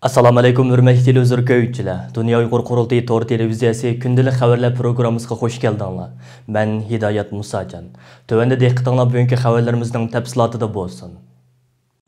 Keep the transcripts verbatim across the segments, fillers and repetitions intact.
ئەسسالامۇئەلەيكۇم، ھۆرمەتلىك تېلېۋىزور كۆرگۈچىلەر! دۇنيا ئۇيغۇر قۇرۇلتىيى تور تېلېۋىزىيەسى كۈندىلىك خەۋەرلەر پروگراممىسىغا خۇش كەلدىڭلار. مەن ھىدايەت مۇساجان. تۆۋەندە دىققىتىڭلار بۈگۈنكى خەۋەرلىرىمىزنىڭ تەپسىلاتىدا بولسۇن.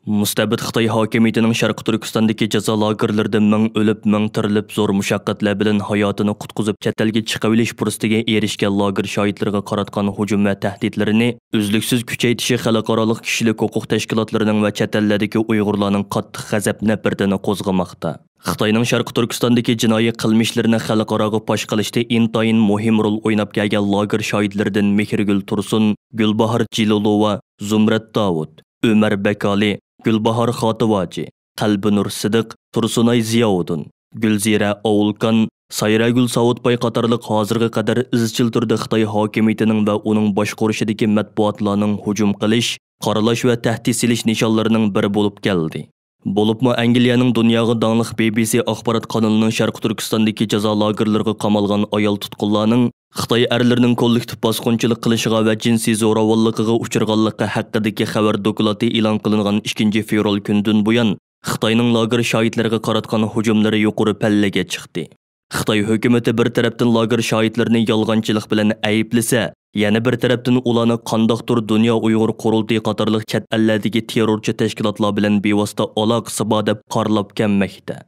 مۇستەبىت خىتاي ھاكىمىيىتىنىڭ شەرقىي تۈركىستاندىكى جازا لاگېرلىرىدا مىڭ ئۆلۈپ، مىڭ تىرىلىپ، زور مۇشەققەتلەر بىلەن ھاياتىنى قۇتقۇزۇپ، چەت ئەلگە چىقىۋېلىش پۇرسىتىگە ئېرىشكەن لاگېر شاھىتلىرىغا قاراتقان ھۇجۇم ۋە تەھدىتلىرىنى ئۈزلۈكسىز كۈچەيتىشى خەلقئارالىق كىشىلىك ھوقۇق تەشكىلاتلىرىنىڭ ۋە چەت ئەللەردىكى ئۇيغۇرلارنىڭ قاتتىق غەزەپ-نەپرىتىنى قوزغىماقتا. خىتاينىڭ شەرقىي تۈركىستاندىكى جىنايى قىلمىشلىرىنى خەلقئاراغا پاش قىلىشتا ئىنتايىن مۇھىم رول ئويناپ كەلگەن لاگېر شاھىتلىرىدىن مېھرىگۈل تۇرسۇن، گۈلباھار جېلىلوۋا، زۇمرەت داۋۇت، ئۆمەر بەكالى، گۈلباھار خاتىۋاجى، قەلبىنۇر سىدىق، تۇرسۇنئاي زىياۋۇدۇن، گۈلزىرە ئاۋۇلكان، سايراگۈل ساۋۇتباي قاتارلىق ھازىرغا قەدەر ئىزچىل تۈردە خىتاي ھاكىمىيىتىنىڭ ۋە ئۇنىڭ باشقۇرۇشىدىكى مەتبۇئاتلارنىڭ ھۇجۇم قىلىش، قارىلاش ۋە تەھدىت سېلىش نىشانلىرىنىڭ بىرى بولۇپ كەلدى. بولۇپمۇ ئەنگلىيەنىڭ دۇنياغا داڭلىق بى بى سى ئاخبارات قانىلىنىڭ شەرقىي تۈركىستاندىكى جازا لاگېرلىرىغا قامالغان ئايال تۇتقۇنلارنىڭ خىتاي ئەرلىرىنىڭ كوللېكتىپ باسقۇنچىلىق قىلىشىغا ۋە جىنسىي زوراۋانلىقىغا ئۇچرىغانلىقى ھەققىدىكى خەۋەر دوكلاتى ئېلان قىلىنغان ئىككىنچى فېۋرال كۈنىدىن بۇيان، خىتاينىڭ لاگېر شاھىتلىرىغا قاراتقان ھۇجۇملىرى يۇقىرى پەللىگە چىقتى. خىتاي ھۆكۈمىتى بىر تەرەپتىن لاگېر شاھىتلىرىنى يالغانچىلىق بىلەن ئەيىبلىسە، يەنە بىر تەرەپتىن ئۇلارنى قانداقتۇر دۇنيا ئۇيغۇر قۇرۇلتىيى قاتارلىق چەت ئەللەردىكى تېررورچى تەشكىلاتلار بىلەن بىۋاسىتە ئالاقىسى بار دەپ قارىلاپ كەلمەكتە.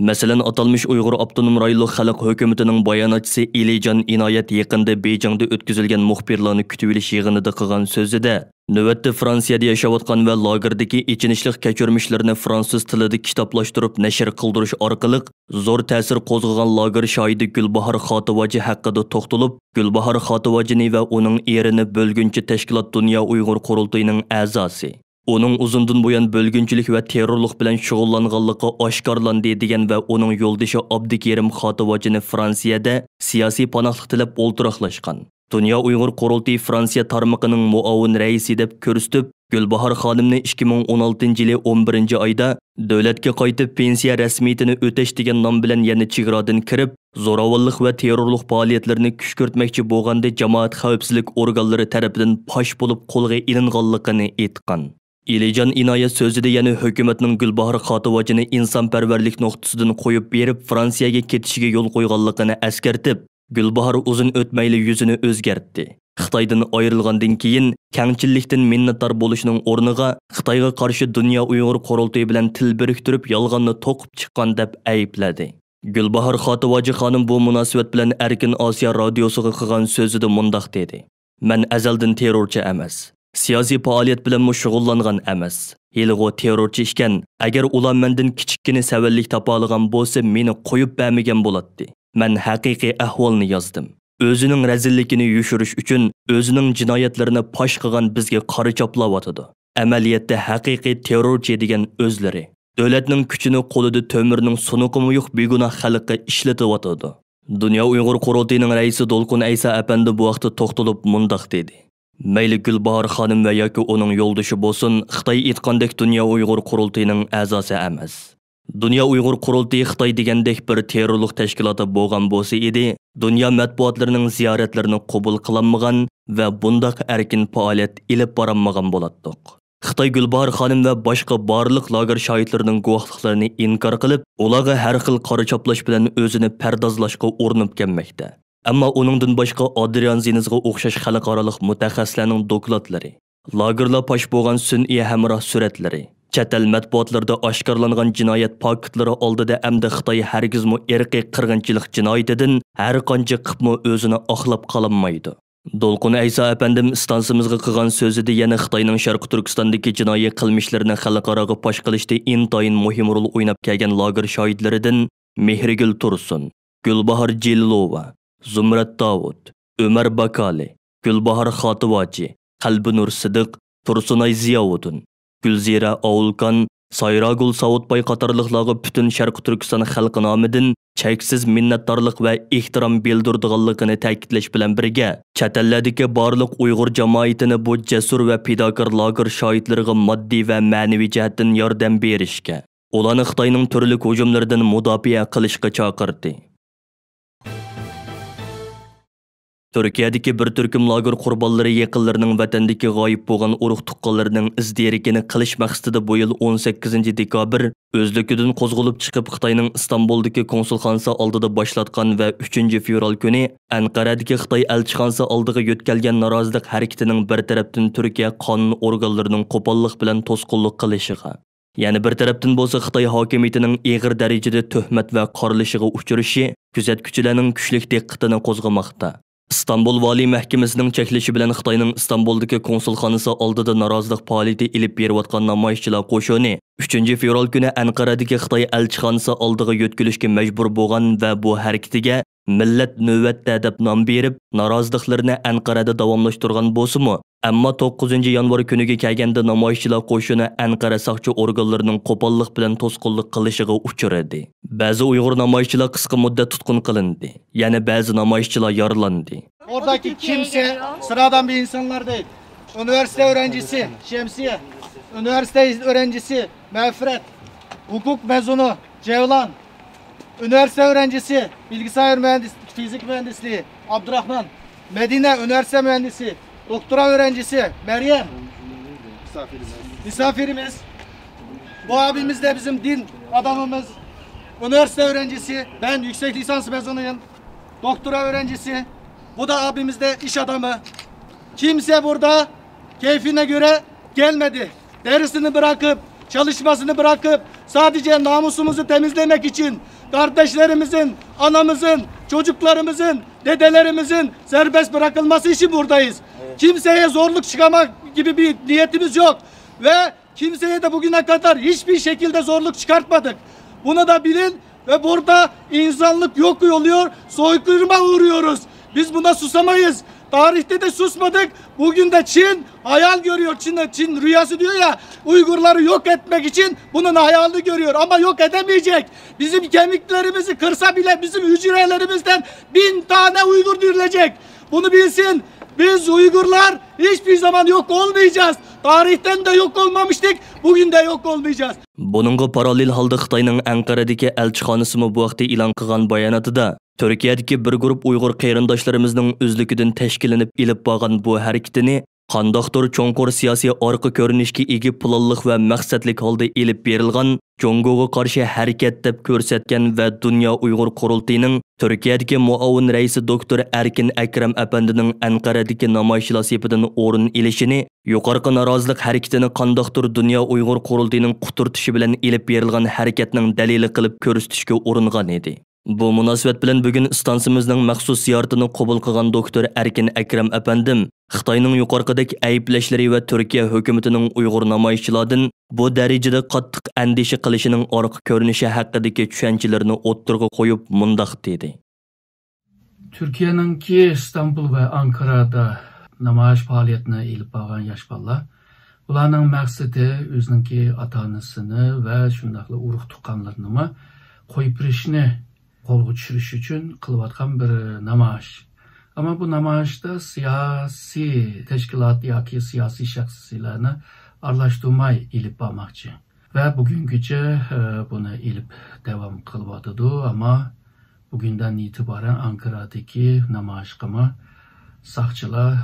مەسىلەن، ئاتالمىش ئۇيغۇر ئاپتونوم رايونلۇق خەلق ھۆكۈمىتىنىڭ باياناتچىسى ئېلىجان ئىنايەت يېقىندا بېيجىڭدا ئۆتكۈزۈلگەن مۇخبىرلارنى كۈتۈۋېلىش يىغىنىدا قىلغان سۆزىدە، نۆۋەتتە فرانسىيەدە ياشاۋاتقان ۋە لاگېردىكى ئېچىنىشلىق كەچۈرمىشلىرىنى فرانسۇز تىلىدا كىتابلاشتۇرۇپ نەشر قىلدۇرۇش ئارقىلىق زور تەسىر قوزغىغان لاگېر شاھىدى گۈلباھار خاتىۋاجى ھەققىدە توختىلىپ، گۈلباھار خاتىۋاجىنى ۋە ئۇنىڭ ئېرىنى بۆلگۈنچى تەشكىلات دۇنيا ئۇيغۇر قۇرۇلتىيىنىڭ ئەزاسى، ئۇنىڭ ئۇزۇندىن بۇيان بۆلگۈنچىلىك ۋە تېررورلۇق بىلەن شۇغۇللانغانلىقى ئاشكارىلاندى، دېگەن ۋە ئۇنىڭ يولدىشى ئابدۇكېرىم خاتىۋاجىنى فرانسىيەدە سىياسىي پاناھلىق تىلەپ ئولتۇراقلاشقان، دۇنيا ئۇيغۇر قۇرۇلتىيى فرانسىيە تارمىقىنىڭ مۇئاۋىن رەئىسى دەپ كۆرسىتىپ، گۈلباھار خانىمنى ئىككى مىڭ ئون ئالتىنچى يىلى ئون بىرىنچى ئايدا دۆلەتكە قايتىپ پېنسىيە رەسمىيىتىنى ئۆتەش دېگەن نام بىلەن يەنە چېگرادىن كىرىپ، زوراۋانلىق ۋە تېررورلۇق پائالىيەتلىرىنى كۈشكۈرتمەكچى بولغاندا جامائەت خەۋپسىزلىك ئورگانلىرى تەرىپىدىن پاش بولۇپ قولغا ئېلىنغانلىقىنى ئېيتقان. ئېلىجان ئىنايەت سۆزىدە يەنە ھۆكۈمەتنىڭ گۈلباھار خاتىۋاجىنى ئىنسانپەرۋەرلىك نۇقتىسىدىن قويۇپ بېرىپ، فرانسىيەگە كېتىشىگە يول قويغانلىقىنى ئەسكەرتىپ، گۈلباھار ئۇزۇن ئۆتمەيلا يۈزىنى ئۆزگەرتتى. خىتايدىن ئايرىلغاندىن كېيىن، كەڭچىللىكتىن مىننەتدار بولۇشنىڭ ئورنىغا، خىتايغا قارشى دۇنيا ئۇيغۇر قۇرۇلتىيى بىلەن تىل بىرىكتۈرۈپ، يالغاننى توقۇپ چىققان دەپ ئەيىبلىدى. گۈلباھار خاتىۋاجى خانىم بۇ مۇناسىۋەت بىلەن ئەركىن ئاسىيا رادىيوسىغا قىلغان سۆزىدە مۇنداق دېدى: مەن ئەزەلدىن تېررورچى ئەمەس، سىياسىي پائالىيەت بىلەنمۇ شۇغۇللانغان ئەمەس. ھېلىغۇ تېررورچى ئىكەن، ئەگەر ئۇلار مەندىن كىچىككىنە سەۋەنلىك تاپالىغان بولسا، مېنى قويۇپ بەرمىگەن بولاتتى. مەن ھەقىقىي ئەھۋالنى يازدىم. ئۆزىنىڭ رەزىللىكىنى يوشۇرۇش ئۈچۈن ئۆزىنىڭ جىنايەتلىرىنى پاش قىلغان بىزگە قارا چاپلاۋاتىدۇ. ئەمەلىيەتتە ھەقىقىي تېررورچى دېگەن ئۆزلىرى. دۆلەتنىڭ كۈچىنى قولىدا تۆمۈرنىڭ سۇنۇقىمۇ يوق بىگۇناھ خەلققە ئىشلىتىۋاتىدۇ. دۇنيا ئۇيغۇر قۇرۇلتىيىنىڭ رەئىسى دولقۇن ئەيسا ئەپەندى بۇ ھەقتە توختىلىپ مۇنداق دېدى: مەيلى گۈلباھار خانىم ۋە ياكى ئۇنىڭ يولدىشى بولسۇن، خىتاي ئېيتقاندەك دۇنيا ئۇيغۇر قۇرۇلتىيىنىڭ ئەزاسى ئەمەس. دۇنيا ئۇيغۇر قۇرۇلتىيى خىتاي دېگەندەك بىر تېررورلۇق تەشكىلاتى بولغان بولسا ئىدى، دۇنيا مەتبۇئاتلىرىنىڭ زىيارەتلىرىنى قوبۇل قىلالمىغان ۋە بۇنداق ئەركىن پائالىيەت ئېلىپ بارالمىغان بولاتتۇق. خىتاي گۈلباھار خانىم ۋە باشقا بارلىق لاگېر شاھىتلىرىنىڭ گۇۋاھلىقلىرىنى ئىنكار قىلىپ، ئۇلارغا ھەر خىل قارا چاپلاش بىلەن ئۆزىنى پەردازلاشقا ئۇرۇنۇپ كەلمەكتە. ئەمما ئۇنىڭدىن باشقا ئادرىيان زىنىسىغا ئوخشاش خەلقئارالىق مۇتەخەسسىسلەرنىڭ دوكلاتلىرى، لاگېرلار پاش بولغان سۈنئىي ھەمراھ سۈرەتلىرى، چەت ئەل مەتبۇئاتلىرىدا ئاشكارىلانغان جىنايەت پاكىتلىرى ئالدىدا ئەمدى خىتاي ھەرگىزمۇ ئىرقىي قىرغىنچىلىق جىنايىتىدىن ھەر قانچە قىپمۇ ئۆزىنى ئاقلاپ قالالمايدۇ. دولقۇن ئەيسا ئەپەندىم ئىستانسىمىزغا قىلغان سۆزىدە يەنە خىتاينىڭ شەرقىي تۈركىستاندىكى جىنايى قىلمىشلىرىنى خەلقئاراغا پاش قىلىشتا ئىنتايىن مۇھىم رول ئويناپ كەلگەن لاگېر شاھىتلىرىدىن مېھرىگۈل تۇرسۇن، گۈلباھار جېلىلوۋا، زۇمرەت داۋۇت، ئۆمەر باكالى، گۈلباھار خاتىۋاچى، قەلبىنۇر سىدىق، تۇرسۇنئاي زىياۋۇدۇن، گۈلزىرە ئاۋۇلكان، سايراگۈل ساۋۇتباي قاتارلىقلارغا پۈتۈن شەرقىي تۈركىستان خەلقى نامىدىن چەكسىز مىننەتدارلىق ۋە ئېھتىرام بىلدۈرىدىغانلىقىنى تەكىتلەش بىلەن بىرگە، چەت ئەللەردىكى بارلىق ئۇيغۇر جامائىتىنى بۇ جەسۇر ۋە پىداكار لاگېر شاھىتلىرىغا ماددىي ۋە مەنىۋى جەھەتتىن ياردەم بېرىشكە، ئۇلارنى خىتاينىڭ تۈرلۈك ھۇجۇملىرىدىن مۇداپىئە قىلىشقا چاقىردى. تۈركىيەدىكى بىر تۈركۈم لاگېر قۇربانلىرى يېقىنلىرىنىڭ ۋەتەندىكى غايىب بولغان ئۇرۇق-تۇغقانلىرىنىڭ ئىز دېرىكىنى قىلىش مەقسىتىدە بۇ يىل ئون سەككىزىنچى دېكابىر ئۆزلۈكىدىن قوزغىلىپ چىقىپ، خىتاينىڭ ئىستانبۇلدىكى كونسۇلخانىسى ئالدىدا باشلاتقان ۋە ئۈچىنچى فېۋرال كۈنى ئەنقەرەدىكى خىتاي ئەلچىخانىسى ئالدىغا يۆتكەلگەن نارازىلىق ھەرىكىتىنىڭ بىر تەرەپتىن تۈركىيە قانۇن ئورگانلىرىنىڭ قوپاللىق بىلەن توسقۇنلۇق قىلىشىغا، يەنە بىر تەرەپتىن بولسا خىتاي ھاكىمىيىتىنىڭ ئېغىر دەرىجىدە تۆھمەت ۋە قارىلىشىغا ئۇچرىشى كۆزەتكۈچىلەرنىڭ كۈچلۈك دىققىتىنى قوزغىماقتا. ئىستانبۇل ۋالىي مەھكىمىسىنىڭ چەكلىشى بىلەن خىتاينىڭ ئىستانبۇلدىكى كونسۇلخانىسى ئالدىدا نارازىلىق پائالىيىتى ئېلىپ بېرىۋاتقان نامايىشچىلار قوشۇنى ئۈچىنچى فېۋرال كۈنى ئەنقەرەدىكى خىتاي ئەلچىخانىسى ئالدىغا يۆتكىلىشكە مەجبۇر بولغان ۋە بۇ ھەرىكىتىگە مىللەت نۆۋەتتە دەپ نام بېرىپ، نارازىلىقلىرىنى ئەنقەرەدە داۋاملاشتۇرغان بولسىمۇ، ئەمما توققۇزىنچى يانۋار كۈنىگە كەلگەندە نامايىشچىلار قوشۇنى ئەنقەرە ساقچى ئورگانلىرىنىڭ قوپاللىق بىلەن توسقۇنلۇق قىلىشىغا ئۇچرىدى. بەزى ئۇيغۇر نامايىشچىلار قىسقا مۇددەت تۇتقۇن قىلىندى، يەنە بەزى نامايىشچىلار يارىلاندى. Oradaki kimse sıradan bir insanlar değil. Üniversite öğrencisi Şemsiye, üniversite öğrencisi Mevfret, hukuk mezunu Cevlan, üniversite öğrencisi bilgisayar mühendis, fizik mühendisliği Abdurrahman, Medine üniversite mühendisi, doktora öğrencisi Meryem. Misafirimiz. Misafirimiz. Bu abimiz de bizim din adamımız. Üniversite öğrencisi. Ben yüksek lisans mezunuyum. Doktora öğrencisi. Bu da abimiz de iş adamı. Kimse burada keyfine göre gelmedi. Dersini bırakıp, çalışmasını bırakıp sadece namusumuzu temizlemek için kardeşlerimizin, anamızın, çocuklarımızın, dedelerimizin serbest bırakılması için buradayız. Kimseye zorluk çıkarmak gibi bir niyetimiz yok. Ve kimseye de bugüne kadar hiçbir şekilde zorluk çıkartmadık. Bunu da bilin ve burada insanlık yok oluyor, soykırıma uğruyoruz. Biz buna susamayız. Tarihte de susmadık. Bugün de Çin hayal görüyor. Çin, Çin rüyası diyor ya, Uygurları yok etmek için bunun hayalini görüyor. Ama yok edemeyecek. Bizim kemiklerimizi kırsa bile bizim hücrelerimizden bin tane Uygur dirilecek. Bunu bilsin. Biz Uygurlar hiçbir zaman yok olmayacağız. Tarihten de yok olmamıştık. Bugün de yok olmayacağız. بۇنىڭغا پاراللېل ھالدا خىتاينىڭ ئەنقەرەدىكى ئەلچىخانىسىمۇ بۇ ھەقتە ئېلان قىلغان باياناتىدا، تۈركىيەدىكى بىر گۇرۇپ ئۇيغۇر قېرىنداشلىرىمىزنىڭ ئۆزلۈكىدىن تەشكىللىنىپ ئېلىپ بارغان بۇ ھەرىكىتىنى قانداقتۇر چوڭقۇر سىياسىي ئارقا كۆرۈنۈشكە ئىگە پىلانلىق ۋە مەقسەتلىك ھالدا ئېلىپ بېرىلغان جۇڭگوغا قارشى ھەرىكەت دەپ كۆرسەتكەن ۋە دۇنيا ئۇيغۇر قۇرۇلتىيىنىڭ تۈركىيەدىكى مۇئاۋىن رەئىسى دوكتور ئەركىن ئەكرەم ئەپەندىنىڭ ئەنقەرەدىكى نامايىشچىلار سېپىدىن ئورۇن ئېلىشىنى، يۇقىرىقى نارازىلىق ھەرىكىتىنى قانداقتۇر دۇنيا ئۇيغۇر قۇرۇلتىيىنىڭ قۇترىتىشى بىلەن ئېلىپ بېرىلغان ھەرىكەتنىڭ دەلىلى قىلىپ كۆرسىتىشكە ئۇرۇنغان ئىدى. بۇ مۇناسىۋەت بىلەن بۈگۈن ئىستانسىمىزنىڭ مەخسۇس زىيارىتىنى قوبۇل قىلغان دوكتور ئەركىن ئەكرەم ئەپەندىم خىتاينىڭ يۇقىرىقىدەك ئەيىبلەشلىرى ۋە تۈركىيە ھۆكۈمىتىنىڭ ئۇيغۇر نامايىشچىلاردىن بۇ دەرىجىدە قاتتىق ئەندىشە قىلىشىنىڭ ئارقا كۆرۈنۈشى ھەققىدىكى چۈشەنچىلىرىنى ئوتتۇرىغا قويۇپ مۇنداق دېدى. تۈركىيەنىڭكى ئىستانبۇل ۋە ئانكارادا نامايىش پائالىيەتنى ئېلىپ بارغان ياش بالىلار، بۇلارنىڭ مەقسىتى ئۆزىنىڭكى ئاتا-ئانىسىنى ۋە شۇنداقلا ئۇرۇق-تۇغقانلىرىنىمۇ قويۇپ بېرىشنى قولغا چۈشۈرۈش ئۈچۈن قىلىۋاتقان بىر نامايىش. ئەمما بۇ نامايىشتا سىياسىي تەشكىلات ياكى سىياسىي شەخسلەرنى ئارىلاشتۇرماي ئېلىپ بارماقچى. ۋە بۈگۈنگىچە، ئە، بۇنى ئېلىپ داۋام قىلىۋاتىدۇ. ئەمما بۈگۈندىن ئېتىبارەن ئانكارادىكى نامايىشقىمۇ ساقچىلار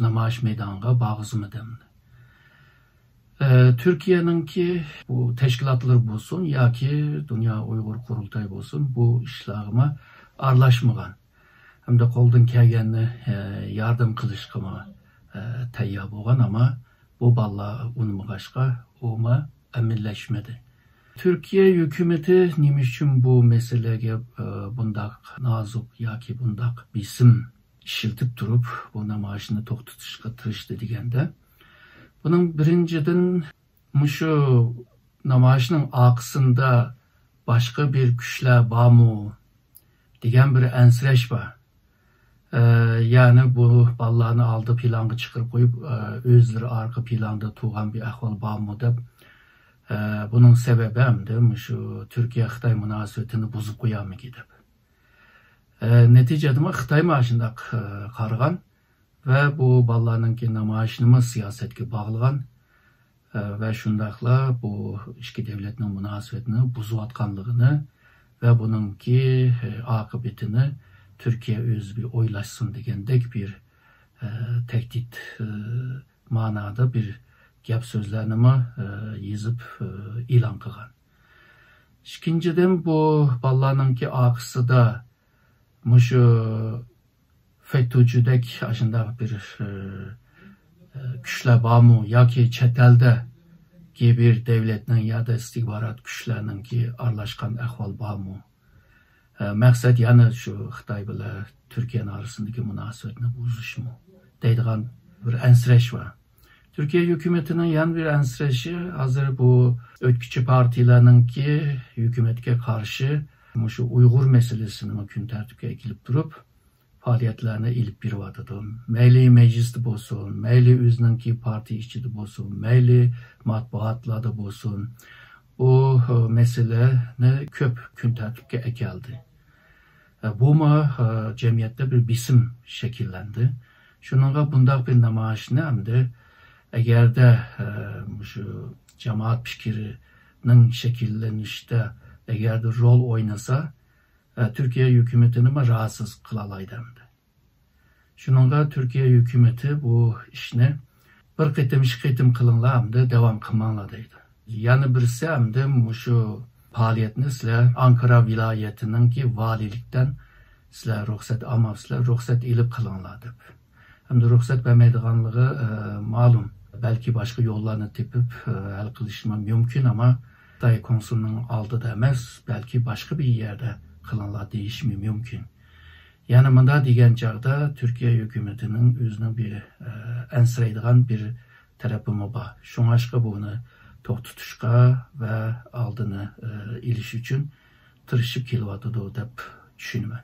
نامايىش مەيدانىغا بارغۇزمىدى. ئە، تۈركىيەنىڭكى بۇ تەشكىلاتلىرى بولسۇن ياكى دۇنيا ئۇيغۇر قۇرۇلتايى بولسۇن، بۇ ئىشلارغىمۇ ئارىلاشمىغان. ھەمدە قولدىن كەلگەننى، ئە، ياردەم قىلىشقىمۇ، ئە، تەييار بولغان، ئەمما بۇ بالىلار ئۇنىمىغاچقا، ئۇمۇ ئەمەلىيلەشمىدى. تۈركىيە ھۆكۈمىتى نېمە ئۈچۈن بۇ مەسىلىگە، ئە، بۇنداق نازۇك ياكى بۇنداق بېسىم ئىشلىتىپ تۇرۇپ، بۇ نامايىشنى توختىتىشقا تىرىشتى دېگەندە، بۇنىڭ بىرىنچىدىن، مۇشۇ نامايىشنىڭ ئارقىسىدا باشقا بىر كۈچلەر بارمۇ دېگەن بىر ئەنسىرەش بار. ئە، يەنى بۇ بالىلارنى ئالدى پىلانغا چىقىرىپ قويۇپ، ئە، ئۆزلىرى ئارقا پىلاندا تۇرغان بىر ئەھۋال بارمۇ دەپ، ئە، بۇنىڭ سەۋەبى ھەمدە مۇشۇ تۈركىيە-خىتاي مۇناسىۋىتىنى بۇزۇپ قويارمىكىن دەپ. ئە، نەتىجىدىمۇ خىتايمۇ ئاشۇنداق، ئە، قارىغان ۋە بۇ بالىلارنىڭكى نامايىشىنىمۇ سىياسەتكە باغلىغان. ۋە شۇنداقلا بۇ ئىككى دۆلەتنىڭ مۇناسىۋىتىنى بۇزۇۋاتقانلىقىنى ۋە بۇنىڭكى ئاقىۋىتىنى تۈركىيە ئۆزى بىر ئويلاشسۇن دېگەندەك بىر، ئە، تەھدىت، ئە، مانادا بىر گەپ سۆزلەرنىمۇ، ئە، يېزىپ، ئە، ئېلان قىلغان. ئىككىنچىدىن، بۇ بالىلارنىڭكى ئارقىسىدا مۇشۇ فېتوچىدەك ئاشۇنداق بىر، ئە، ئە، كۈچلەر بارمۇ ياكى چەت ئەلدىكى بىر دەۋلەتنىڭ يادا ئىستىخبارات كۈچلەرنىڭكى ئارىلاشقان ئەھۋال بارمۇ؟ ئە، مەقسەت يەنە شۇ خىتاي بىلەن تۈركىيەنىڭ ئارىسىندىكى مۇناسىۋەتنى بۇزۇشمۇ دەيدىغان بىر ئەنسىرەش بار. تۈركىيە ھۆكۈمىتىنىڭ يەنە بىر ئەنسىرەشى، ھازىر بۇ ئۆتكۈچى پارتىيەلەرنىڭكى ھۆكۈمەتكە قارشى مۇشۇ ئۇيغۇر مەسىلىسىنىمۇ كۈن تەرتىپكە ئەكېلىپ تۇرۇپ، پائالىيەتلەرنى ئېلىپ بېرىۋاتىدۇ. مەيلى مەجلىستە بولسۇن، مەيلى ئۆزىنىڭكى پارتىيە ئىچىدە بولسۇن، مەيلى مەتبۇئاتلاردا بولسۇن، ئۇ، ئۇ مەسىلىنى كۆپ كۈن تەرتىپكە ئەكەلدى. ئە، بۇمۇ، ئە، جەمئىيەتتە بىر بېسىم شەكىللەندى. شۇنىڭغا بۇنداق بىر نامايىشنى ئەمدى ئەگەردە، ئە، مۇشۇ جامائەت پىكرىنىڭ شەكىللىنىشىدە ئەگەردە رول ئوينىسا، ئە، تۈركىيە ھۆكۈمىتىنىمۇ راھەتسىز قىلالايدۇ ئەمدى. شۇنىڭغا تۈركىيە ھۆكۈمىتى بۇ ئىشنى بىر قېتىم، ئىككى قېتىم قىلىڭلار، ئەمدى داۋام قىلماڭلار دەيدۇ. يەنە بىرسى، ئەمدى مۇشۇ پائالىيەتنى سىلەر ئانكارا ۋىلايەتىنىڭكى ۋالىيلىكتىن سىلەر رۇخسەت ئالماپسىلەر، رۇخسەت ئېلىپ قىلىڭلار دەپ. ئەمدى رۇخسەت بەرمەيدىغانلىقى، ئە، مەلۇم. بەلكى باشقا يوللارنى تېپىپ، ئە، ھەل قىلىشىمۇ مۇمكىن، ئەمما خىتاي كونسۇلىنىڭ ئالدىدا ئەمەس، بەلكى باشقا بىر يەردە قىلىڭلار دېيىشىمۇ مۇمكىن. يەنى مۇنداق دېگەن چاغدا تۈركىيە ھۆكۈمىتىنىڭ ئۆزىنىڭ بىر، ئە، ئەنسىرەيدىغان بىر تەرىپىمۇ بار. شۇڭلاشقا بۇنى توختىتىشقا ۋە ئالدىنى، ئە، ئېلىش ئۈچۈن تىرىشىپ كېلىۋاتىدۇ دەپ چۈشىنىمەن.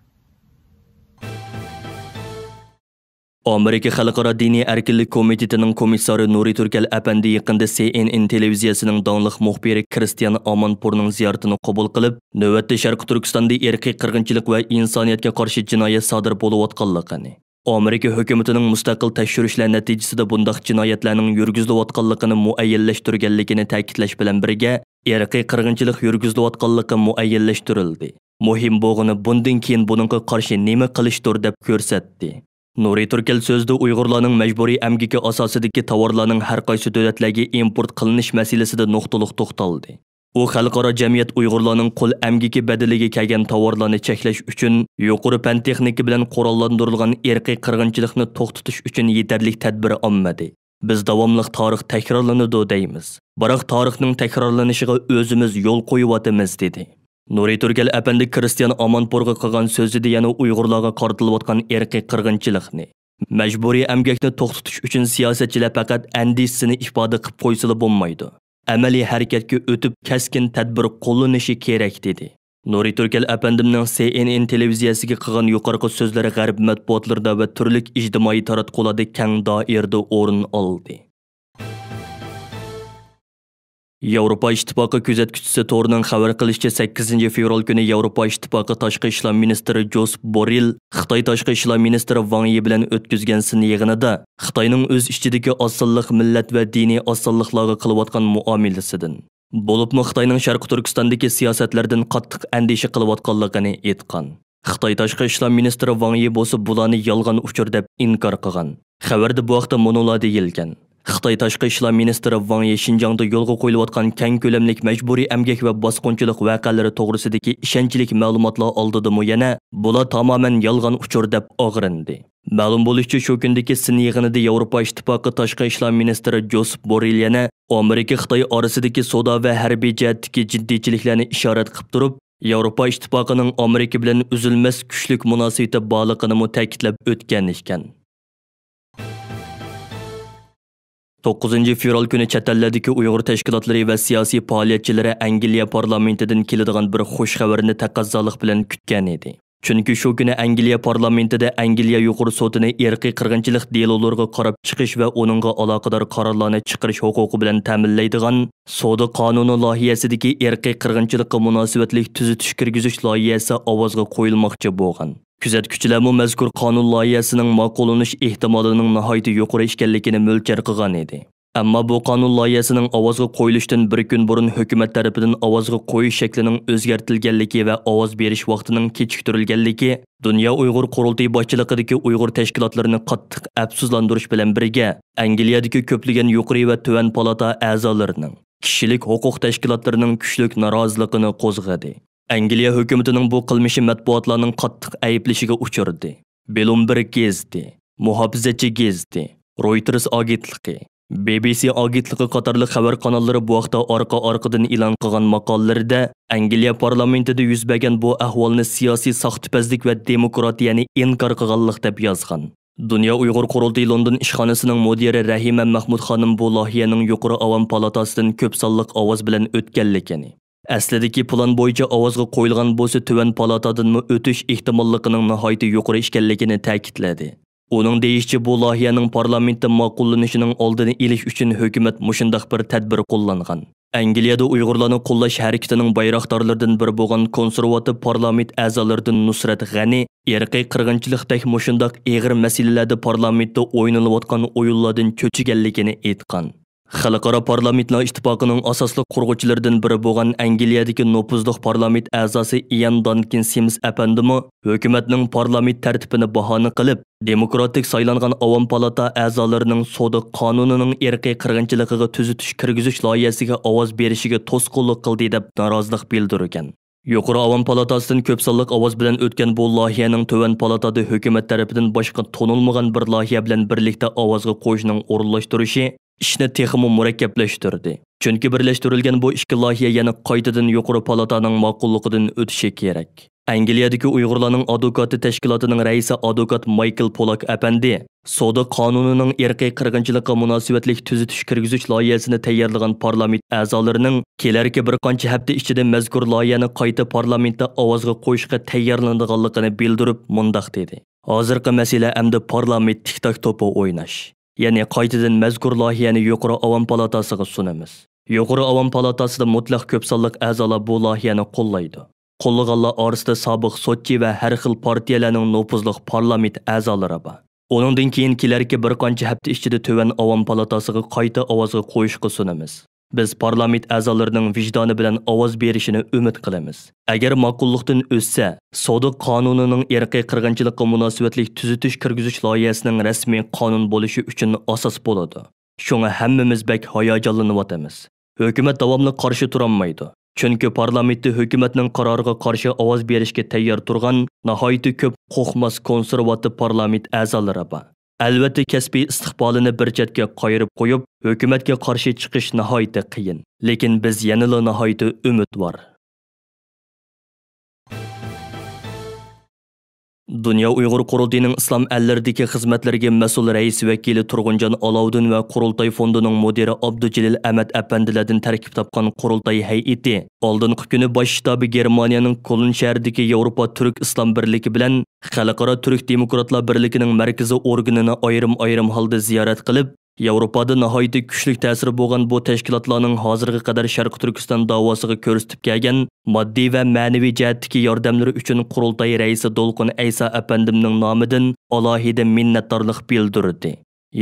ئامېرىكا خەلقئارا دىنىي ئەركىنلىك كومىتېتىنىڭ كومىسسارى نۇرى تۈركەل ئەپەندى يېقىندا سى ئېن ئېن تېلېۋىزىيەسىنىڭ داڭلىق مۇخبىرى كرىستىيان ئامانپۇرنىڭ زىيارىتىنى قوبۇل قىلىپ، نۆۋەتتە شەرقىي تۈركىستاندا ئىرقىي قىرغىنچىلىق ۋە ئىنسانىيەتكە قارشى جىنايەت سادىر بولۇۋاتقانلىقىنى، ئامېرىكا ھۆكۈمىتىنىڭ مۇستەقىل تەكشۈرۈشلەر نەتىجىسىدە بۇنداق جىنايەتلەرنىڭ يۈرگۈزۈلۈۋاتقانلىقىنى مۇئەييەنلەشتۈرگەنلىكىنى تەكىتلەش بىلەن بىرگە، ئىرقىي قىرغىنچىلىق يۈرگۈزۈلۈۋاتقانلىقى مۇئەييەنلەشتۈرۈلدى. مۇھىم بولغىنى، بۇندىن كېيىن بۇنىڭغا قارشى نېمە قىلىشتۇر، دەپ كۆرسەتتى. نۇرى تۈركەل سۆزىدە ئۇيغۇرلارنىڭ مەجبۇرىي ئەمگىكى ئاساسىدىكى تاۋارلارنىڭ ھەر قايسى دۆلەتلەرگە ئىمپورت قىلىنىش مەسىلىسىدە نۇقتىلىق توختالدى. ئۇ خەلقئارا جەمئىيەت ئۇيغۇرلارنىڭ قۇل ئەمگىكى بەدىلىگە كەلگەن تاۋارلارنى چەكلەش ئۈچۈن يۇقىرى پەن تېخنىكا بىلەن قوراللاندۇرۇلغان ئىرقىي قىرغىنچىلىقنى توختىتىش ئۈچۈن يېتەرلىك تەدبىر ئالمىدى. بىز داۋاملىق تارىخ تەكرارلىنىدۇ دەيمىز. بىراق تارىخنىڭ تەكرارلىنىشىغا ئۆزىمىز يول قويۇۋاتىمىز، دېدى. نۇرى تۈركەل ئەپەندى كرىستىيان ئامانپۇرغا قىلغان سۆزىدە يەنە ئۇيغۇرلارغا قارىتىلىۋاتقان ئىرقىي قىرغىنچىلىقنى، مەجبۇرىي ئەمگەكنى توختىتىش ئۈچۈن سىياسەتچىلەر پەقەت ئەندىشىسىنى ئىپادە قىلىپ قويسىلا بولمايدۇ. ئەمەلىي ھەرىكەتكە ئۆتۈپ، كەسكىن تەدبىر قوللىنىشى كېرەك، دېدى. نۇرى تۈركەل ئەپەندىمنىڭ سى ئېن ئېن تېلېۋىزىيەسىگە قىلغان يۇقىرىقى سۆزلىرى غەرب مەتبۇئاتلىرىدا ۋە تۈرلۈك ئىجتىمائىي تاراتقۇلاردا كەڭ دائىرىدە ئورۇن ئالدى. ياۋروپا ئىتتىپاقى كۆزەتكۈچىسى تورىنىڭ خەۋەر قىلىشىچە، سەككىزىنچى فېۋرال كۈنى ياۋروپا ئىتتىپاقى تاشقى ئىشلار مىنىستىرى جوسېپ بوررېل خىتاي تاشقى ئىشلار مىنىستىرى ۋاڭ يى بىلەن ئۆتكۈزگەن سىن يىغىنىدا خىتاينىڭ ئۆز ئىچىدىكى ئاز سانلىق مىللەت ۋە دىنىي ئاز سانلىقلارغا قىلىۋاتقان مۇئامىلىسىدىن، بولۇپمۇ خىتاينىڭ شەرقىي تۈركىستاندىكى سىياسەتلىرىدىن قاتتىق ئەندىشە قىلىۋاتقانلىقىنى ئېيتقان. خىتاي تاشقى ئىشلار مىنىستىرى ۋاڭ يى بولسا بۇلارنى يالغان ئۇچۇر دەپ ئىنكار قىلغان. خەۋەردە بۇ ھەقتە مۇنۇلار دېيىلگەن: خىتاي تاشقى ئىشلار مىنىستىرى ۋاڭ يى شىنجاڭدا يولغا قويۇلۇۋاتقان كەڭ كۆلەملىك مەجبۇرىي ئەمگەك ۋە باسقۇنچىلىق ۋەقەلىرى توغرىسىدىكى ئىشەنچلىك مەلۇماتلار ئالدىدىمۇ يەنە بۇلار تامامەن يالغان ئۇچۇر دەپ ئاغرىندى. مەلۇم بولۇشىچە، شۇ كۈندىكى سىن يىغىنىدا ياۋروپا ئىتتىپاقى تاشقى ئىشلار مىنىستىرى جوسېپ بوررېل يەنە ئامېرىكا خىتاي ئارىسىدىكى سودا ۋە ھەربىي جەھەتتىكى جىددىيچىلىكلەرنى ئىشارەت قىلىپ تۇرۇپ، ياۋروپا ئىتتىپاقىنىڭ ئامېرىكا بىلەن ئۈزۈلمەس كۈچلۈك مۇناسىۋىتى بارلىقىنىمۇ تەكىتلەپ ئۆتكەن ئىكەن. توققۇزىنچى فېۋرال كۈنى چەت ئەللەردىكى ئۇيغۇر تەشكىلاتلىرى ۋە سىياسىي پائالىيەتچىلىرى ئەنگلىيە پارلامېنتىدىن كېلىدىغان بىر خۇش خەۋەرنى تەقەززالىق بىلەن كۈتكەن ئىدى. چۈنكى شۇ كۈنى ئەنگلىيە پارلامېنتىدا ئەنگلىيە يۇقىرى سوتىنى ئىرقىي قىرغىنچىلىق دېلولىرىغا قاراپ چىقىش ۋە ئۇنىڭغا ئالاقىدار قارارلارنى چىقىرىش ھوقۇقى بىلەن تەمىنلەيدىغان سودا قانۇنى لايىھەسىدىكى ئىرقىي قىرغىنچىلىققا مۇناسىۋەتلىك تۈزىتىش كىرگۈزۈش لايىھەسى ئاۋازغا قويۇلماقچى بولغان. كۆزەتكۈچىلەرمۇ مەزكۇر قانۇن لايىھەسىنىڭ ماقۇللىنىش ئېھتىمالىنىڭ ناھايىتى يۇقىرى ئىكەنلىكىنى مۆلچەر قىلغان ئىدى. ئەمما بۇ قانۇن لايىھەسىنىڭ ئاۋازغا قويۇلۇشتىن بىر كۈن بۇرۇن ھۆكۈمەت تەرىپىدىن ئاۋازغا قويۇش شەكلىنىڭ ئۆزگەرتىلگەنلىكى ۋە ئاۋاز بېرىش ۋاقتىنىڭ كېچىكتۈرۈلگەنلىكى دۇنيا ئۇيغۇر قۇرۇلتىيى باشچىلىقىدىكى ئۇيغۇر تەشكىلاتلىرىنى قاتتىق ئەپسۇسلاندۇرۇش بىلەن بىرگە، ئەنگلىيەدىكى كۆپلىگەن يۇقىرى ۋە تۆۋەن پالاتا ئەزالىرىنىڭ، كىشىلىك ھوقۇق تەشكىلاتلىرىنىڭ كۈچلۈك نارازىلىقىنى قوزغىدى. ئەنگلىيە ھۆكۈمىتىنىڭ بۇ قىلمىشى مەتبۇئاتلارنىڭ قاتتىق ئەيىبلىشىگە ئۇچرىدى. بلومبېرگ گېزىتى، مۇھاپىزەتچى گېزىتى، رويتېرس ئاگېنتلىقى، بى بى سى ئاگېنتلىقى قاتارلىق خەۋەر قاناللىرى بۇ ھەقتە ئارقا-ئارقىدىن ئېلان قىلغان ماقالىلىرىدە ئەنگلىيە پارلامېنتىدا يۈز بەرگەن بۇ ئەھۋالنى سىياسىي ساختىپەزلىك ۋە دېموكراتىيەنى ئىنكار قىلغانلىق دەپ يازغان. دۇنيا ئۇيغۇر قۇرۇلتىيى لوندون ئىشخانىسىنىڭ مۇدىرى رەھىمە مەخمۇت خانىم بۇ لايىھەنىڭ يۇقىرى ئاۋام پالاتاسىدىن كۆپ سانلىق ئاۋاز بىلەن ئۆتكەنلىكىنى، ئەسلىدىكى پىلان بويىچە ئاۋازغا قويۇلغان بولسا تۆۋەن پالاتادىنمۇ ئۆتۈش ئېھتىماللىقىنىڭ ناھايىتى يۇقىرى ئىكەنلىكىنى تەكىتلىدى. ئۇنىڭ دېيىشىچە، بۇ لايىھەنىڭ پارلامېنتتا ماقۇللىنىشىنىڭ ئالدىنى ئېلىش ئۈچۈن ھۆكۈمەت مۇشۇنداق بىر تەدبىر قوللانغان. ئەنگلىيەدە ئۇيغۇرلارنى قوللاش ھەرىكىتىنىڭ بايراقدارلىرىدىن بىرى بولغان كونسېرۋاتىپ پارلامېنت ئەزالىرىدىن نۇسرەت غەنى ئىرقىي قىرغىنچىلىقتەك مۇشۇنداق ئېغىر مەسىلىلەردە پارلامېنتتا ئوينىلىۋاتقان ئويۇنلاردىن چۆچۈگەنلىكىنى ئېيتقان. خەلقئارا پارلامېنتلار ئىتتىپاقىنىڭ ئاساسلىق قۇرغۇچىلىرىدىن بىرى بولغان ئەنگلىيەدىكى نوپۇزلۇق پارلامېنت ئەزاسى ئىيان دانكىن سىمس ئەپەندىمۇ ھۆكۈمەتنىڭ پارلامېنت تەرتىپىنى باھانە قىلىپ، دېموكراتىك سايلانغان ئاۋام پالاتا ئەزالىرىنىڭ سودا قانۇنىنىڭ ئىرقىي قىرغىنچىلىقىغا تۈزىتىش كىرگۈزۈش لايىھەسىگە ئاۋاز بېرىشىگە توسقۇنلۇق قىلدى، دەپ نارازىلىق بىلدۈرگەن. يۇقىرى ئاۋام پالاتاسىدىن كۆپ سانلىق ئاۋاز بىلەن ئۆتكەن بۇ لايىھەنىڭ تۆۋەن پالاتادا ھۆكۈمەت تەرىپىدىن باشقا تونۇلمىغان بىر لايىھە بىلەن بىرلىكتە ئاۋازغا قويۇشنىڭ ئورۇنلاشتۇرۇشى ئىشنى تېخىمۇ مۇرەككەپلەشتۈردى. چۈنكى بىرلەشتۈرۈلگەن بۇ ئىككى لايىھە يەنە قايتىدىن يۇقىرى پالاتانىڭ ماقۇللۇقىدىن ئۆتۈشى كېرەك. ئەنگلىيەدىكى ئۇيغۇرلارنىڭ ئادۋوكاتى تەشكىلاتىنىڭ رەئىسى ئادۋوكات مايكل پولاك ئەپەندى، سودا قانۇنىنىڭ ئىرقىي قىرغىنچىلىققا مۇناسىۋەتلىك تۈزىتىش كىرگۈزۈش لايىھەسىنى تەييارلىغان پارلامېنت ئەزالىرىنىڭ كېلەركى بىر قانچە ھەپتە ئىچىدە مەزكۇر لايىھەنى قايتا پارلامېنتتا ئاۋازغا قويۇشقا تەييارلىنىدىغانلىقىنى بىلدۈرۈپ مۇنداق دېدى: «ھازىرقى مەسىلە ئەمدى پارلامېنت تىك-تاك توپى ئويناش. يەنى قايتىدىن مەزكۇر لايىھەنى يۇقىرى ئاۋام پالاتاسىغا سۇنىمىز.» يۇقىرى ئاۋام پالاتاسىدا مۇتلەق كۆپ سانلىق ئەزالار بۇ لايىھەنى قوللايدۇ. قوللىغانلار ئارىسىدا سابىق سوتچى ۋە ھەر خىل پارتىيەلەرنىڭ نوپۇزلۇق پارلامېنت ئەزالىرى بار. ئۇنىڭدىن كېيىن كېلەركى بىر قانچە ھەپتە ئىچىدە تۆۋەن ئاۋام پالاتاسىغا قايتا ئاۋازغا قويۇشقا سۇنىمىز. بىز پارلامېنت ئەزالىرىنىڭ ۋىجدانى بىلەن ئاۋاز بېرىشىنى ئۈمىد قىلىمىز. ئەگەر ماقۇللۇقتىن ئۆتسە، سودا قانۇنىنىڭ ئىرقىي قىرغىنچىلىققا مۇناسىۋەتلىك تۈزىتىش كىرگۈزۈش لايىھەسىنىڭ رەسمىي قانۇن بولۇشى ئۈچۈن ئاساس بولىدۇ. شۇڭا ھەممىمىز بەك ھاياجانلىنىۋاتىمىز. ھۆكۈمەت داۋاملىق قارشى تۇرالمايدۇ. چۈنكى پارلامېنتتا ھۆكۈمەتنىڭ قارارىغا قارشى ئاۋاز بېرىشكە تەييار تۇرغان ناھايىتى كۆپ قوقماس كونسېرۋاتىپ پارلامېنت ئەزالىرى بار. ئەلۋەتتە، كەسپىي ئىستىقبالىنى بىر چەتكە قايرىپ قويۇپ، ھۆكۈمەتكە قارشى چىقىش ناھايىتى قىيىن. لېكىن بىز يەنىلا ناھايىتى ئۈمىدۋار. دۇنيا ئۇيغۇر قۇرۇلتىيىنىڭ ئىسلام ئەللىرىدىكى خىزمەتلىرىگە مەسئۇل رەئىس ۋەكىلى تۇرغۇنجان ئالاۋۇدىن ۋە قۇرۇلتاي فوندىنىڭ مۇدىرى ئابدۇجېلىل ئەمەت ئەپەندىلەردىن تەركىب تاپقان قۇرۇلتاي ھەيئىتى ئالدىنقى كۈنى باش شتابى گېرمانىيەنىڭ كولن شەھىرىدىكى ياۋروپا تۈرك ئىسلام بىرلىكى بىلەن خەلقئارا تۈرك دېموكراتلار بىرلىكىنىڭ مەركىزىي ئورگىنىنى ئايرىم-ئايرىم ھالدا زىيارەت قىلىپ، ياۋروپادا ناھايىتى كۈچلۈك تەسىرى بولغان بۇ تەشكىلاتلارنىڭ ھازىرغا قەدەر شەرقىي تۈركىستان داۋاسىغا كۆرسىتىپ كەلگەن ماددىي ۋە مەنىۋى جەھەتتىكى ياردەملىرى ئۈچۈن قۇرۇلتاي رەئىسى دولقۇن ئەيسا ئەپەندىمنىڭ نامىدىن ئالاھىدە مىننەتدارلىق بىلدۈردى.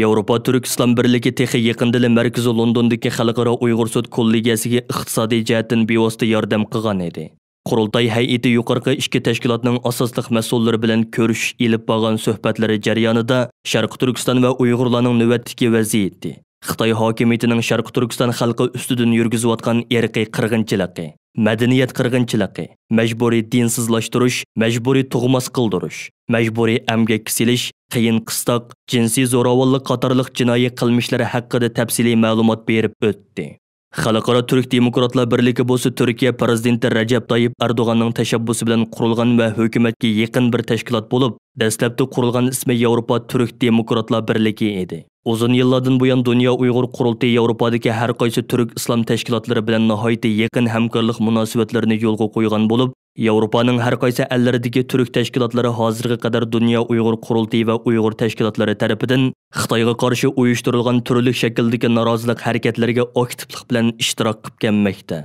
ياۋروپا تۈرك ئىسلام بىرلىكى تېخى يېقىندىلا مەركىزى لوندوندىكى خەلقئارا ئۇيغۇر سوت كوللېگىيەسىگە ئىقتىسادىي جەھەتتىن بىۋاسىتە ياردەم قىلغان ئىدى. قۇرۇلتاي ھەيئىتى يۇقىرىقى ئىككى تەشكىلاتنىڭ ئاساسلىق مەسئۇللىرى بىلەن كۆرۈشۈش ئېلىپ بارغان سۆھبەتلىرى جەريانىدا شەرقىي تۈركىستان ۋە ئۇيغۇرلارنىڭ نۆۋەتتىكى ۋەزىيىتى، خىتاي ھاكىمىيىتىنىڭ شەرقىي تۈركىستان خەلقى ئۈستىدىن يۈرگۈزۈۋاتقان ئىرقىي قىرغىنچىلىقى، مەدەنىيەت قىرغىنچىلىقى، مەجبۇرىي دىنسىزلاشتۇرۇش، مەجبۇرىي تۇغماس قىلدۇرۇش، مەجبۇرىي ئەمگەككە سېلىش، قىيىن قىستاق، جىنسىي زوراۋانلىق قاتارلىق جىنايى قىلمىشلىرى ھەققىدە تەپسىلىي مەلۇمات بېرىپ ئۆتتى. خەلقئارا تۈرك دېموكراتلار بىرلىكى بولسا تۈركىيە پىرېزىدېنتى رەجەپ تايىپ ئەردوغاننىڭ تەشەببۇسى بىلەن قۇرۇلغان ۋە ھۆكۈمەتكە يېقىن بىر تەشكىلات بولۇپ، دەسلەپتە قۇرۇلغان ئىسمى ياۋروپا تۈرك دېموكراتلار بىرلىكى ئىدى. ئۇزۇن يىللاردىن بۇيان دۇنيا ئۇيغۇر قۇرۇلتىيى ياۋروپادىكى ھەر قايسى تۈرك ئىسلام تەشكىلاتلىرى بىلەن ناھايىتى يېقىن ھەمكارلىق مۇناسىۋەتلىرىنى يولغا قويغان بولۇپ، ياۋروپانىڭ ھەر قايسى ئەللىرىدىكى تۈرك تەشكىلاتلىرى ھازىرغا قەدەر دۇنيا ئۇيغۇر قۇرۇلتىيى ۋە ئۇيغۇر تەشكىلاتلىرى تەرىپىدىن خىتايغا قارشى ئۇيۇشتۇرۇلغان تۈرلۈك شەكىلدىكى نارازىلىق ھەرىكەتلىرىگە ئاكتىپلىق بىلەن ئىشتىراك قىلىپ كەلمەكتە.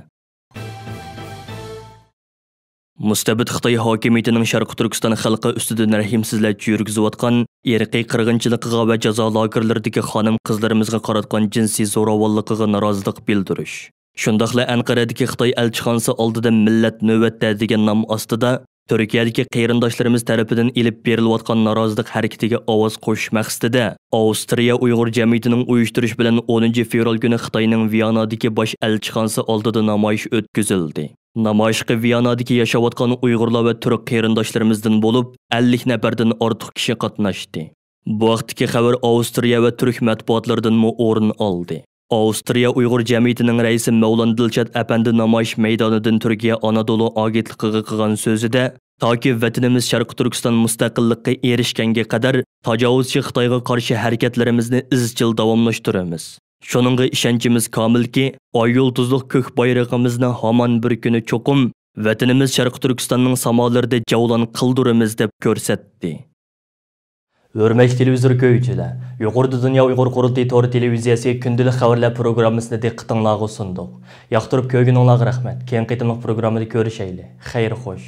مۇستەبىت خىتاي ھاكىمىيىتىنىڭ شەرقىي تۈركىستان خەلقى ئۈستىدىن رەھىمسىزلەرچە يۈرگۈزۈۋاتقان ئىرقىي قىرغىنچىلىقىغا ۋە جازا لاگېرلىرىدىكى خانىم-قىزلىرىمىزغا قاراتقان جىنسىي زوراۋانلىقىغا نارازىلىق بىلدۈرۈش، شۇنداقلا ئەنقەرەدىكى خىتاي ئەلچىخانىسى ئالدىدا مىللەت نۆۋەتتە دېگەن نام ئاستىدا تۈركىيەدىكى قېرىنداشلىرىمىز تەرىپىدىن ئېلىپ بېرىلىۋاتقان نارازىلىق ھەرىكىتىگە ئاۋاز قوشۇش مەقسىتىدە، ئاۋسترىيە ئۇيغۇر جەمئىيىتىنىڭ ئۇيۇشتۇرۇشى بىلەن ئونىنچى فېۋرال كۈنى خىتاينىڭ ۋىيانادىكى باش ئەلچىخانىسى ئالدىدا نامايىش ئۆتكۈزۈلدى. نامايىشقا ۋىيانادىكى ياشاۋاتقان ئۇيغۇرلار ۋە تۈرك قېرىنداشلىرىمىزدىن بولۇپ، ئەللىك نەپەردىن ئارتۇق كىشى قاتناشتى. بۇ ھەقتىكى خەۋەر ئاۋسترىيە ۋە تۈرك مەتبۇئاتلىرىدىنمۇ ئورۇن ئالدى. ئاۋسترىيە ئۇيغۇر جەمئىيىتىنىڭ رەئىسى مەۋلان دىلشات ئەپەندى نامايىش مەيدانىدىن تۈركىيە ئانادولۇ ئاگېنتلىقىغا قىلغان سۆزىدە، تاكى ۋەتىنىمىز شەرقىي تۈركىستان مۇستەقىللىققا ئېرىشكەنگە قەدەر تاجاۋۇزچى خىتايغا قارشى ھەرىكەتلىرىمىزنى ئىزچىل داۋاملاشتۇرىمىز. شۇنىڭغا ئىشەنچىمىز كامىلكى، ئاي يۇلتۇزلۇق كۆك بايرىقىمىزنى ھامان بىر كۈنى چوقۇم ۋەتىنىمىز شەرقىي تۈركىستاننىڭ سامالىرىدا جەۋلان قىلدۇرىمىز، دەپ كۆرسەتتى. ھۆرمەتلىك تېلېۋىزور كۆرگۈچىلەر، يۇقىرىدا دۇنيا ئۇيغۇر قۇرۇلتىيى تور تېلېۋىزىيەسى كۈندىلىك خەۋەرلەر پروگراممىسىنى دىققىتىڭلارغا سۇندۇق. ياقتۇرۇپ كۆرگىنىڭلارغا رەھمەت. كېيىنكى قېتىملىق پروگراممىدا كۆرۈشەيلى. خەير خوش.